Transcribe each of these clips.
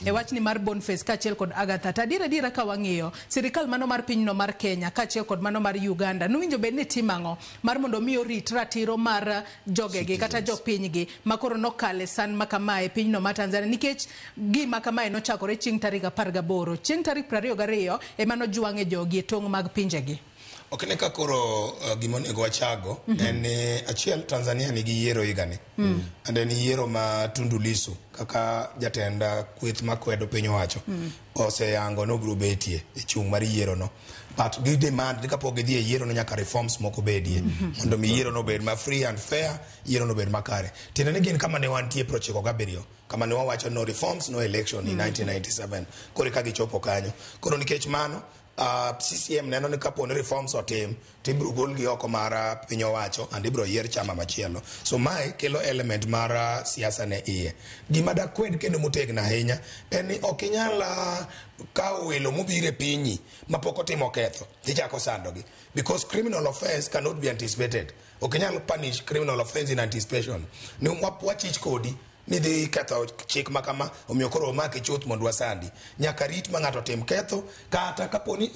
E wachni mar Boniface kaachiel kod Agatha, to adier adiera ka wang'iyo sirikal mano mar pinyno mar Kenya kaachiel kod mano mar Uganda, nowinjo bed ni timo ang'o mar mondo mi orit ratiro mar jogegi kata jopinygi makoro nokale san makamae e pinyno mar Tanzania, nikech gima kamae nochakore chieng' tarik 18, chieng' tarik 22 ema nojwang'e jogi e tong' mag pinjegi. Ok ne ka koro gima onego wachago en ni achiel, Tanzania nigi yiero higani and en yiero ma Tundu Lissu kaka jatend kweth makwedo piny owacho oseyango ni obiro betie e chung' mar yiero no, but gi demand ni kapok gidhi e yiero no nyaka reforms moko bedie mondo mi yiero no obed ma free and fair, yiero no obed makare. Tiende ni gin kama ne wantie 97, kama ne wawacho no reforms, no election in 1997. Koro ka gichopo kanyo koro nikech mano, CCM neno ni kapo ni reforms otim to ibiro golgi oko mar piny owacho and ibiro yier chama machielo. So mae kelo element mar siasa ne iye. Gima dakwed kendo motegno ahinya en ni ok inyal kawo welo mobiro e pinyi mapok otimo ketho tichako sandogi, because criminal offense cannot be anticipated. Ok inyal punish criminal offense in anticipation ni wachich kodi ni dhi ketho chik ma kama, omiyo koro omaki chuth mondo wasandi. Nyaka rit ma ng'ato tim ketho, kata kapo ni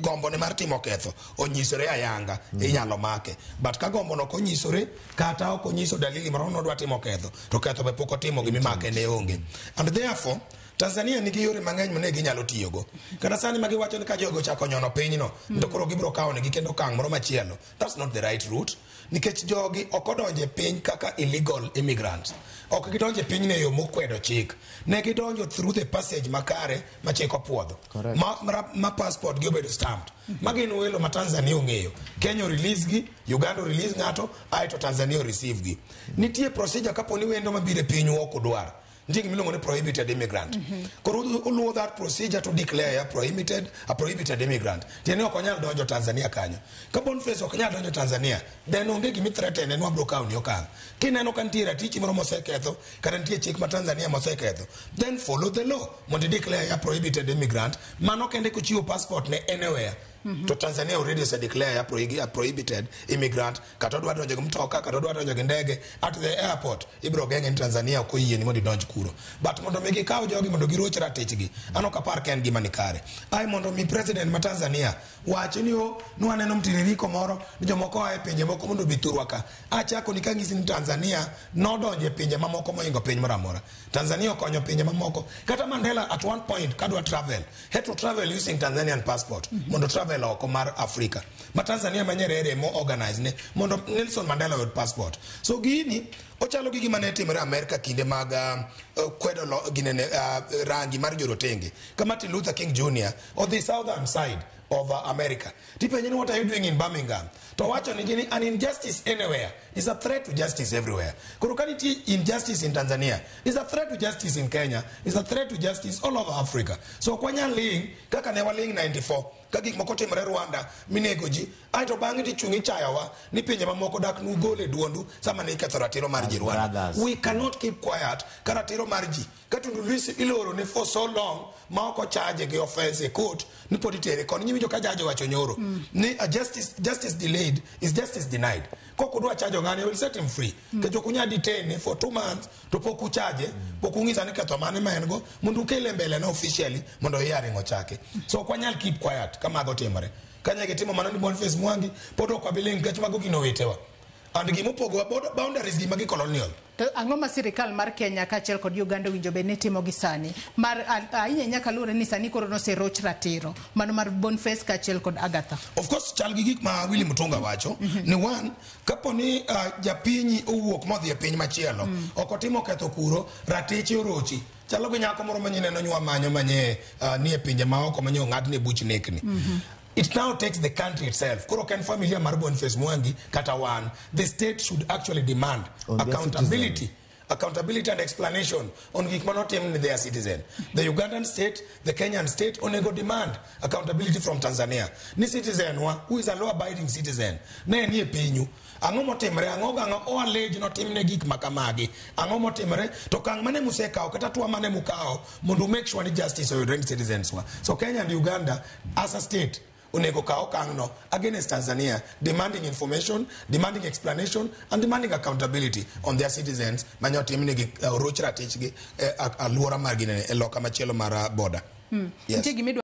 gombo ne mar timo ketho onyisore ayanga, inyalo make. But ka gombo no ok onyisore kata ok onyiso dalili moro nodwa timo ketho, to ketho be pok otimo, gimimake ne onge. And therefore Tanzania nigi yore mang'eny mane ginyalo tiyogo. Kata sani ma giwacho ni ka jogo ochako nyono pinyno to koro gibiro kawo negi kendo okang' moro machielo, that's not the right route, nikech jogi ok odonjo e piny kaka illegal immigrants. Ok gidonjo e pinyno e yo mokwedo chik. Ne gidonjo through the passage makare ma chik opuodho ma passport gi obedo stamped, ma gin welo ma Tanzania ong'eyo. Kenya o release gi, Uganda o release ng'ato, aeto Tanzania o receive gi. Nitie procedure kapo ni wendo mabiro e pinyu ok udwar, nitie gima iluongo ni prohibited immigrant. Koro uluwo that procedure to declare a prohibited immigrant. Tiende ni ok onyal donjo Tanzania kanyo. Ka Boniface ok nyal donjo Tanzania, then onge gimi threaten en wabro kawo ni okang'. Kineno ka nitie ratichi moro moseketho kata nitie chik ma Tanzania moseketho, then follow the law mondo i declare a prohibited immigrant. Mano kende kochiwo passport ne anywhere to Tanzania already ose declare a prohibited immigrant. Kata odwa donjo gi mtoka, kata odwa donjo gi ndege, at the airport ibiro geng'e ni Tanzania ok oyieni mondo idonj kuro. But mondo mi gikaw jogi mondo giroch ratichgi, an ok apar ka en gima ni kare. Ai mondo mi president ma Tanzania wach ni o nwaneno mtiririko moro ni jomoko oa e pinje moko mondo obi thurwa ka. Achako ni kang'isi ni Tanzania nodonjo e pinje mamoko mohingo piny moro amora. Tanzania okonyo pinje mamoko. Kata Mandela at one point kadwa travel had to travel using Tanzanian passport mondo travel oko mar Africa, ma Tanzania ma Nyerere mo organize ne mondo Nelson Mandela oyud passport. So gini ochalo gi gima ne timore Amerika kinde mag kwedo ginene, rangi mar jorotenge, ka Martin Luther King Jr. odhi southern side of America, tipenje ni, "What are you doing in Birmingham?" To wacho ni gini, "An injustice anywhere is a threat to justice everywhere." Koro ka nitie injustice in Tanzania is a threat to justice in Kenya, is a threat to justice all over Africa. So ok wanyal ling kaka ne waling 94 ka gik moko timore Rwanda minego ji, aeto bang'e tichung' ichayowa ni pinje mamoko dak nugol e duondu sama ne iketho ratiro mar ji Rwanda. Brothers. We cannot keep quiet ka ratiro mar ji, ka Tundu Lissu iloro ne for so long ma ok ochaje gi offense e court ni pod itere koni. Nyinjo ka jaji owacho nyoro ni a justice delayed is justice denied. Kok udwa chajo ng'ani, will set him free, nikech ok unyal detain ne for 2 months to pok uchaje, pok ung'isa ni ketho mane ma en go mondo ukele mbele ne officially mondo hearing ochaki. So ok wanyal keep quiet ka mago timore. Kanya gitimo mano ni Boniface Mwangi, pod ok wabi ling, nikech mago gin owetewa and gimopogowa boundaries gima gi colonial. To ang'o ma sirikal mar Kenya kaachiel kod Uganda owinjo bed ni timo gi sani mar ahinya ahinya kaluwore ni sani koro noseroch ratiro mano mar Boniface kaachiel kod Agatha? Of course, chal gi gik ma Willy Mutunga wacho ni one, kapo ni japinyi owuok modhi e piny machielo, ok otimo ketho kuro, ratiche orochi. Chalo gi nyako moro manyineno nywa manyo manye nie pinje maoko manye ong'adne buch nekni. It now takes the country itself. Koro ok en familia mar Boniface Mwangi kata wan. The state should actually demand On their accountability, accountability and explanation on gik manotim ni their citizen. The Ugandan state, the Kenyan state onego demand accountability from Tanzania. Ni citizen wa, who is a law abiding citizen, ne nie pinyu. Ang'o motimre, ang'o gang'o o allege notimne gik makamagi. Ang'o motimre, to okang' mane musekawo kata tuwa mane mukawo mondo make sure ni justice oyudre ni citizens wa. So Kenya and Uganda as a state Onego kaw okang'no against Tanzania, demanding information, demanding explanation and demanding accountability on their citizens manyotimnegi oroch ratichgi e aluora margi e loka machielo mar border. Yes. Nitie gima idwa